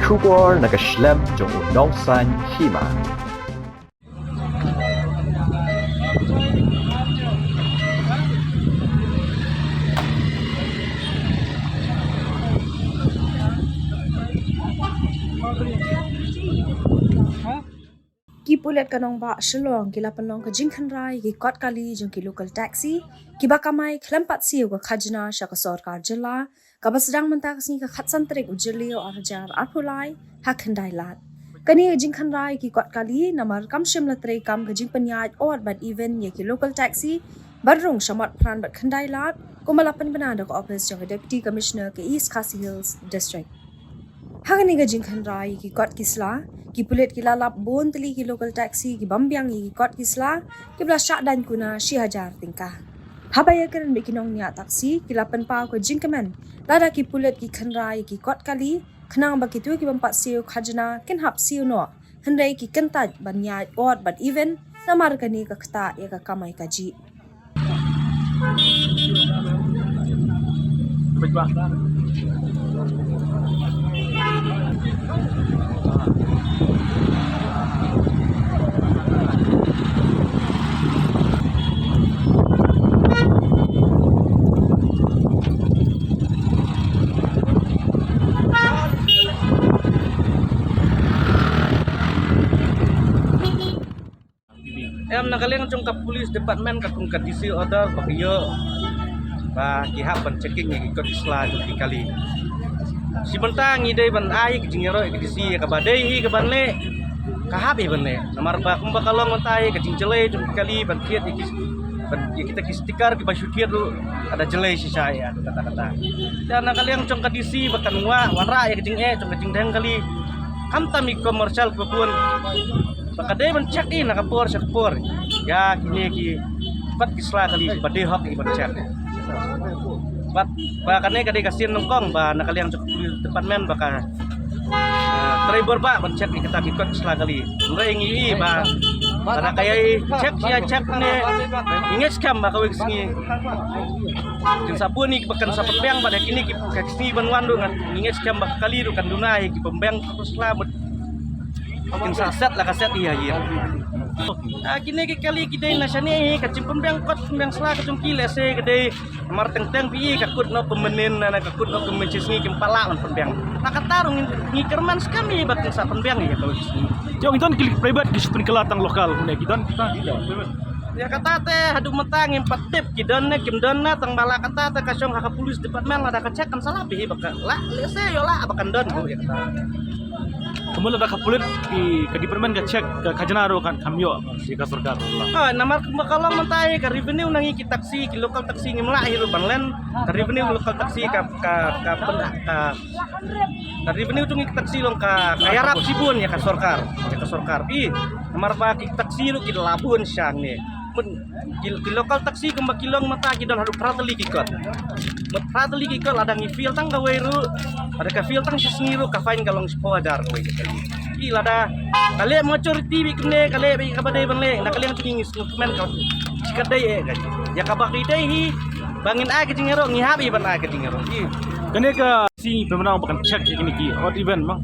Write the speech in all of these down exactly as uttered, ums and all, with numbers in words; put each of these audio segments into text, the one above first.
Khubor na ka shlem jong u nongsan hima. Ki pulit ka nongbah Shillong ki la pynlong ka jingkhynra ïa ki kot kali jong ki local taxi kiba kamai khlem pat siew ka khajna sha ka sorkar jylla, kaba sdang mynta ka sngi ka khatsan tarik u Jylliew ar hajar arphew lai ha Khyndailad. Kane ka jingkhynra ïa ki kot kali namar kam shym la trei kam ka jingpynïaid odd bad even ïa ki local taxi ban rung sha Motphran bad Khyndailad, kumba la pynbna da ka ophis jong ka Deputy Commissioner ka East Khasi Hills District. Ha kane ka jingkhynra ïa ki kot ki sla, ki pulit ki la lap bun tylli ki local taxi ki bym biang ïa ki kot ki sla, kiba la shah daiñ kuna shi hajar tyngka. Haba ïakren bad ki nongñiah taxi, ki la pynpaw ka jingkmen lada ki pulit ki khynra ïa ki kot kali, khnang ba kito ki bym pat siew khajna kin hap siew noh, hynrei ki kyntait ban ñiah odd bad even, namar kane ka ktah ïa ka kamai kajih. Em, na ka liang jong ka police department, katkum ka D C order ba ki ïoh ba ki hap ban checking ïa ki kot ki sla jong ki kali. Shi bynta ngi dei ban ai ka jingïaroh ïa ka D C ïa kaba dei hi kaban leh, ka hap hi ban leh. Namar ba kumba ka long mynta hi ka jingjlei jong ki kali ban thied ïa ki, ban ïa kita ki sticker kiba shu thied ruh ka da jlei shisha ïa kata kata. Te na ka liang jong ka D C ba kan wah wanrah ïa ka jingeh jong ka jingdheng kali, khamtam ïa ki commercial kiba bun, ba ka dei ban check ïa na ka por sha ka por ïa kine ki kot ki sla kali ba dei hok ïa ban check. Bad ba kane ka dei ka sien nyngkong ba na ka liang jong ka police department ba ka, ah, trei bor bha ban check ïa kita ki kot ki sla kali. Hynrei ngi ïohi ba lada ka ïai check ïa check ne, ngi ngeit skhem ba kawei ka sngi kin sa bun ïa kiba kan sa pynbiang bad ïa kine ki, ka sngi ban wan ruh ngan, ngi ngeit skhem ba ka kali ruh kan duna ïa ki pynbiang kot sla bad kin sa set la ka set ïa ïa. Ah, kine ki kali ki dei na shane hi, ka jingpynbiang kot pynbiang sla ka jong ki lehse ka dei namar teng teng phi ïa ka kut noh kum mynnin na ka kut noh kum mynshisngi kim pat lah ban pynbiang. Na kata ruh ngi, ngi kyrmen skhem ïa ba kin sa pynbiang ïa ka. Jong i don ki private ki shu pynkylla tang local ne ki don kita. Ïa kata te haduh mynta ngim pat tip ki don ne kim don ne, tang ba la kata te ka shong ha ka police department, lada ka check kan sa lah phi ba ka lah, lehse ïoh lah ba kan don ruh ïa kata. Kumba lada ka pulit ki, ka department ka check ka khajna ruh kan kham ïoh ïa ka sorkar ruh. Ah, namar kumba ka long mynta hi ka revenue na ngi ki taxi, ki local taxi ngim lah hi ruh ban len. Ka revenue local taxi ka, ka, ka pyn-, ka Ka revenue jong ngi ki taxi long ka, ka ïarap shibun ïa ka sorkar, ïa ka sorkar. Ï, namar ba ki taxi ruh ki la bun shane. Mut ki, ki local taxi kumba ki long mynta ki don haduh phra tylli ki kot. Mut phra tylli ki kot lada ngi fill tang kawei ruh, lada ka fill tang shi sngi ruh ka fine ka long shiphew hajar kawei. Ï, lada ka leh majority bad kumne ka leh bad kaba dei ban leh, na ka liang jong ngi ngi sngewkmen ka shi ka dei eh ka. Ïa kaba ki dei hi ba ngin ai ka jingïaroh, ngi hap hi ban ai ka jingïaroh. Ï. Kane ka D C pynbna ba kan check ïa kine ki odd even ma.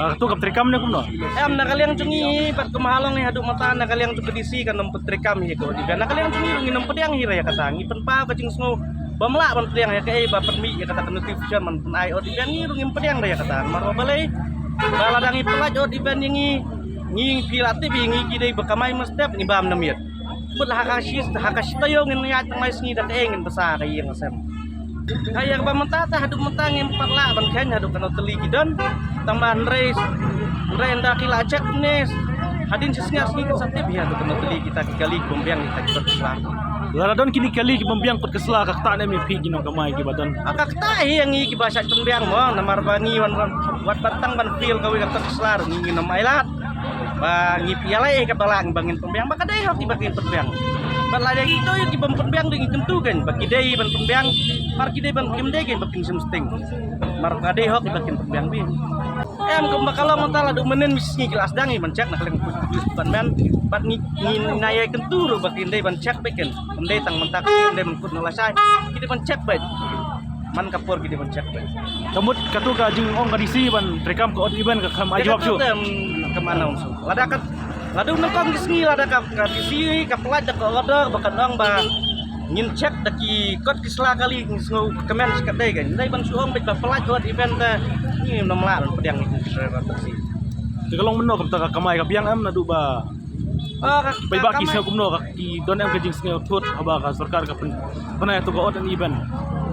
Ah, to kam treikam ne kumno? Em, na ka liang jong ngi bad kumba ha long hi haduh mynta na ka liang jong ka D C kan ym pyntreikam hi ka odd even. Na ka liang jong ngi ruh ngin ym pdiang hi re ïa kata. Ngi pynpaw ka jingsngew bym lah ban pdiang ïa kaei ba pynmih ïa kata ka notification ban pynai odd even, ngi ruh ngim pdiang re ïa kata. Namar ba balei ba lada ngi pynlait odd even ïa ngi, ngi phi la tip ïa ngi ki dei ba kamai mynstep ngi bam na miet. Bad ha ka shi, ha ka shi taïew ngin ïaid tang lai sngi da kaei ngin bsa ka ïing ka sem. Ka ïa kaba mynta te haduh mynta ngim pat lah ban kheiñ haduh katno tylli ki don. Tang ba hynrei, hynrei ynda ki la check ne hadien shi sngi ar sngi kin sa tip hi haduh katno tylli kita ki kali ki pynbiang kita ki kot ki sla. Lada don kine ki kali ki pynbiang kot ki sla, ka ktah ne em ïa phi ki nongkamai kiba don? Ah, ka ktah hi ïa ngi kiba shait pynbiang mo, namar ba ngi wan, wan, wat ban tang ban fill kawei ka kot ki sla ruh ngi ngin ym ailad. Ba ngi phi ïaleh ïa kaba lah ba ngin pynbiang, ba ka dei hok ïa ba ngin pynbiang. Bad lada ïa kito ïa ki bym pynbiang dei ngi kyntu kein ba ki dei ban pynbiang, mar ki dei ban, kim dei kein ba kin shim sting. Mar ka dei hok ïa ba kin pynbiang bha. Em, kumba ka long mynta la dei mynnin, mynne sngi ki la sdang ïa ban check na ka liang police department. Bad ngi, ngi na ïa kyntu ruh ba kin dei ban check bha kein. Ym dei tang mynta, kin dei ban kut na lashai. Ki dei ban check bha. Man ka por ki dei ban check. Ka mut katu ka jingong ka D C ban treikam ka odd even ka kam ai jawab shuh. Kam announce. Lada ka, lada u nyngkong ki sngi lada ka, ka D C ka pynlait da ka order ba kan ong ba ngin check da ki kot ki sla kali, ngin sngewkmen shi katdei kan. Dei ban shu ong beit ba pynlait odd even te ngim nym lah ban pdiang ïa ki driver taxi. Te ka long mynno kata ka kamai ka biang em naduh ba Ah, ka, paidbah ki sngew kumno, ka ki don em ka jingsngewthuh haba ka sorkar ka pyn, pynbna ïa tu ka odd and even?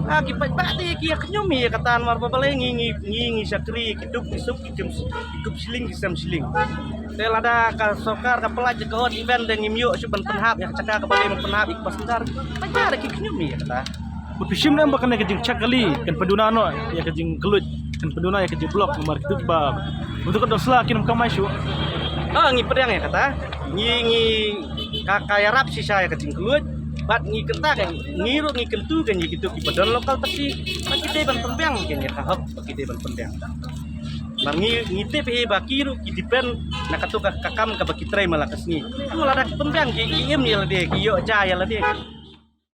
Ah, ki paidbah te ki ïa khñium ïa kata namar ba balei ngi, ngi, ngi, ngi shakri, ki duk ki suk, ki kem, ki kup shilling ki sem shilling. Te lada ka sorkar ka pynlait ïa ka odd even te ngim ïoh shuh ban pynhap ïa ka jaka kaba dei ban pynhap ïa ka passenger. Paidbah te ki khñium ïa kata. Bad phi shim ne em ba kane ka jingcheck kali kan pynduna noh ïa ka jingkylluid, kan pynduna ïa ka jingblock namar kitu kiba, kitu ka dang sla kin ym kamai shuh? Ah, ngi pdiang ïa kata. Ngi, ngi ka, ka ïarap shisha ïa ka jingkylluid. Bad ngi kynta kan, ngi ruh ngi kyntu kan ïa kitu kiba don local taxi. Ba ki dei ban pynbiang kan ïa ka hok ba ki dei ban pynbiang. Namar ngi, ngi tip hi ba ki ruh ki depend na katu ka, ka kam kaba ki trei man la ka sngi. Lada ki pynbiang ki, ki im ïa lade, ki ïoh ja ïa lade.